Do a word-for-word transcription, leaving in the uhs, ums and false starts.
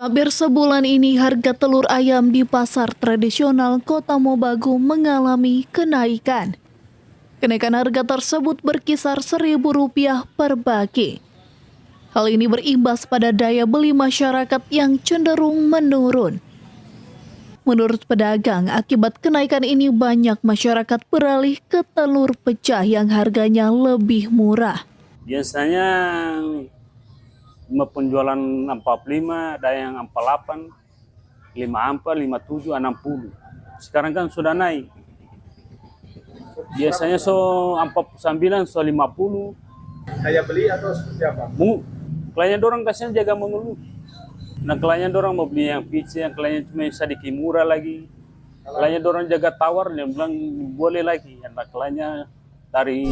Hampir sebulan ini, harga telur ayam di pasar tradisional Kota Mobagu mengalami kenaikan. Kenaikan harga tersebut berkisar seribu rupiah per baki. Hal ini berimbas pada daya beli masyarakat yang cenderung menurun. Menurut pedagang, akibat kenaikan ini banyak masyarakat beralih ke telur pecah yang harganya lebih murah. Biasanya mau penjualan empat puluh lima, ada yang empat puluh delapan, lima puluh empat, lima puluh tujuh, enam puluh. Sekarang kan sudah naik. Biasanya so empat puluh sembilan, so lima puluh. Daya beli atau seperti apa? Mu, kayaknya dorang kasihan jaga mengeluh. Nah, kayaknya dorang mau beli yang pici, yang kayaknya cuma yang sadiki murah lagi. Kayaknya dorang jaga tawar, dia bilang boleh lagi. Nah, kayaknya dari